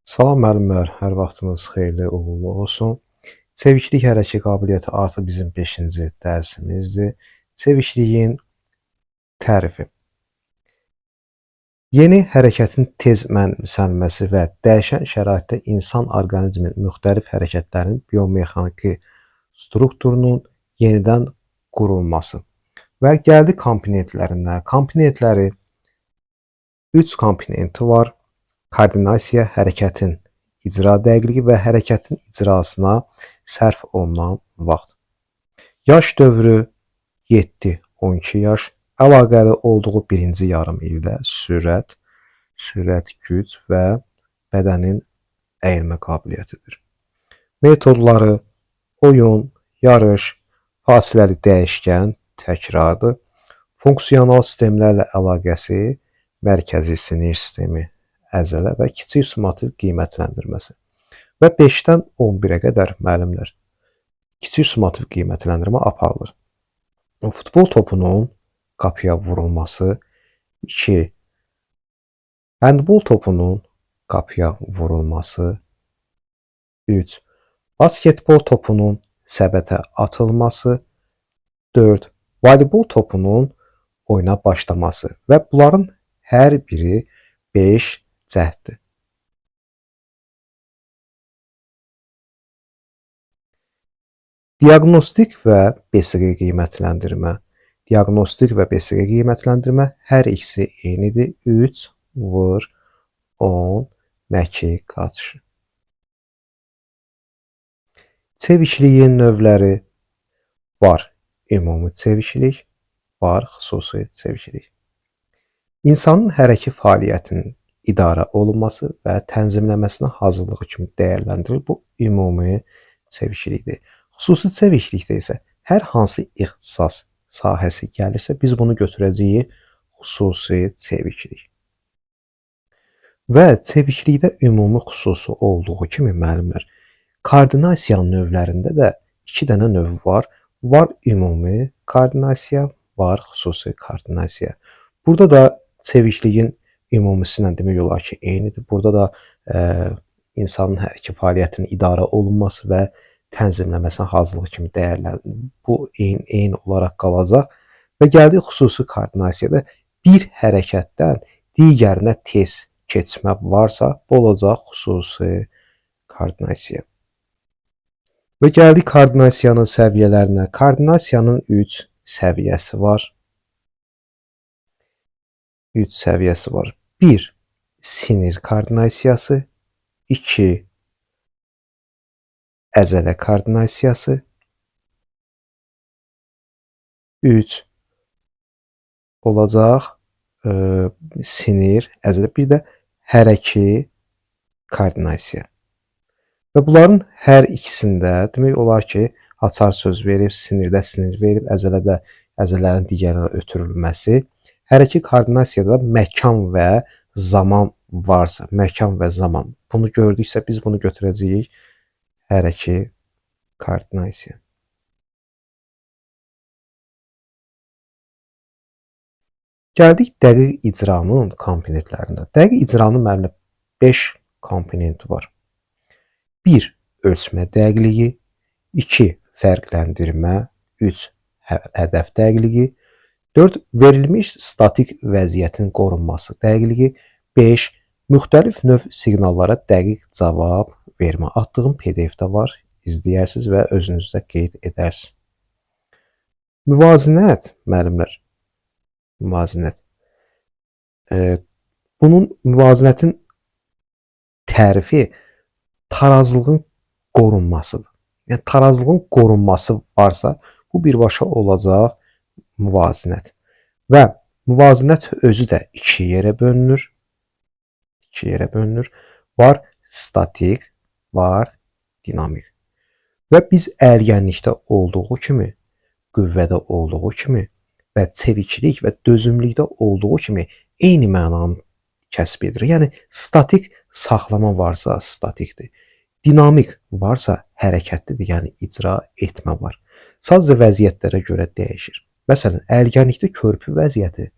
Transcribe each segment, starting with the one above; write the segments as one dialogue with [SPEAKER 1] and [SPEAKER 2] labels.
[SPEAKER 1] Salam müəllimlər, hər vaxtınız xeyirli, uğurlu olsun. Çeviklik hərəki qabiliyyəti artıq bizim 5-ci dərsimizdir. Çevikliyin tərifi. Yeni hərəkətin tez mənimsənməsi və dəyişən şəraitdə insan orqanizminin müxtəlif hərəkətlərinin biomexaniki strukturunun yenidən qurulması. Və gəldi komponentlərinə. Komponentləri 3 komponenti var. Koordinasiya, hərəkətin icra dəqiqliyi və hərəkətin icrasına sərf olunan vaxt. Yaş dövrü 7-12 yaş, əlaqəli olduğu birinci yarım ildə sürət, güc və bədənin əyilmə qabiliyyətidir. Metodları oyun, yarış, fasiləli dəyişkən, təkrardır. Funksional sistemlərlə əlaqəsi mərkəzi sinir sistemi, əzələ və kiçik summativ qiymətləndirməsi. Və 5-dən 11-ə qədər müəllimlər kiçik summativ qiymətləndirmə aparılır. Futbol topunun qapıya vurulması 2, handbol topunun qapıya vurulması 3, basketbol topunun səbətə atılması 4, voleybol topunun oyuna başlaması və bunların hər biri 5 cəhddir. Diaqnostik və BSQ qiymətləndirmə. Diaqnostik və BSQ qiymətləndirmə hər ikisi eynidir. 3 vur 10 məkik qatışı. Çevikliyin növləri var. Ümumi çeviklik, var xüsusi çeviklik. İnsanın hərəki fəaliyyətinin idarə olunması və tənzimləməsinə hazırlığı kimi dəyərləndirilir. Bu ümumi çeviklikdir. Xüsusi çeviklikdə isə hər hansı ixtisas sahəsi gəlirsə, biz bunu götürəcəyik xüsusi çeviklik. Və çeviklikdə ümumi xüsusi olduğu kimi müəllimlər, koordinasiya növlərində də 2 dənə növ var. Var ümumi koordinasiya, var xüsusi koordinasiya. Burada da çevikliyin ümumisi ilə demək olar ki, eynidir. Burada da insanın hər iki fəaliyyətinin idarə olunması və tənzimləməsinə hazırlıq kimi dəyərləndirilir. Bu eyni olaraq qalacaq. Və gəldik xüsusi koordinasiyada bir hərəkətdən digərinə tez keçmə varsa, bu olacaq xüsusi koordinasiya. Və gəldik koordinasiyanın səviyyələrinə. Koordinasiyanın 3 səviyyəsi var. 3 səviyyəsi var. 1. Sinir koordinasiyası. 2. Əzələ koordinasiyası. 3. Olacaq sinir, əzələ, bir də hərəki koordinasiya. Və bunların hər ikisində demək olar ki, açar söz verib, sinirdə sinir verib, əzələdə əzələlərin digərinə ötürülməsi. Hərəki koordinasiyada məkan və zaman varsa, məkan və zaman. Bunu gördüksə biz bunu götürəcəyik hərəki koordinasiya. Gəldik dəqiq icranın komponentlərinə. Dəqiq icranın müəllimlə 5 komponenti var. 1. Ölçmə dəqiqliyi, 2. Fərqləndirmə, 3. Hədəf dəqiqliyi, 4. Verilmiş statik vəziyyətin qorunması dəqiqliyi, 5. Müxtəlif növ siqnallara dəqiq cavab vermə. Atdığım PDF-də var, izləyərsiniz və özünüzdə qeyd edərsiniz. Müvazinət, müəllimlər, müvazinət. Bunun müvazinətin tərifi tarazlığın qorunmasıdır. Yəni tarazlığın qorunması varsa, bu birbaşa olacaq müvazinət. Və müvazinət özü də iki yerə bölünür. İki yerə bölünür. Var statik, var dinamik. Və biz əyilgənlikdə olduğu kimi, qüvvədə olduğu kimi və çeviklik və dözümlükdə olduğu kimi eyni mənanı kəsb edir. Yəni statik saxlama varsa statikdir. Dinamik varsa hərəkətlidir, yəni icra etmə var. Sadəcə vəziyyətlərə görə dəyişir. Məsələn, əyilgənlikdə körpü vəziyyəti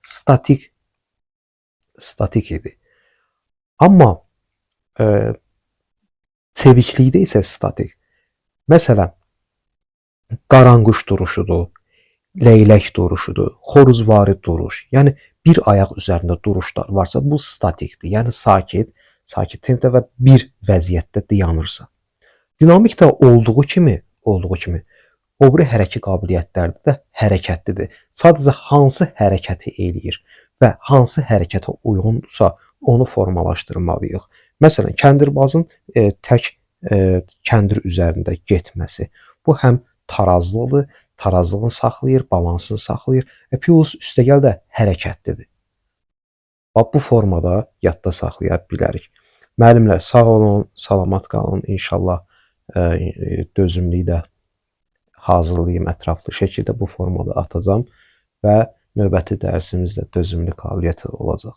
[SPEAKER 1] statik idi. Amma çeviklikdə isə statik. Məsələn, qaranquş duruşudur, leylək duruşudur, xoruzvari duruş. Yəni bir ayaq üzərində duruşlar varsa, bu statikdir. Yəni sakit, sakit tempdə və bir vəziyyətdə dayanırsa. Dinamik də olduğu kimi o biri hərəki qabiliyyətlərdə də hərəkətlidir. Sadəcə hansı hərəkəti eləyir və hansı hərəkətə uyğundursa, onu formalaşdırmalıyıq. Məsələn, kəndirbazın tək kəndir üzərində getməsi. Bu həm tarazlıdır, tarazlığını saxlayır, balansını saxlayır və plus üstəgəl də hərəkətlidir. Bax, bu formada yadda saxlaya bilərik. Müəllimlər, sağ olun, salamat qalın. İnşallah dözümlüyü də hazırlayım, ətraflı şəkildə bu formada atacağam və növbəti dərsimizdə dözümlü qabiliyyəti olacaq.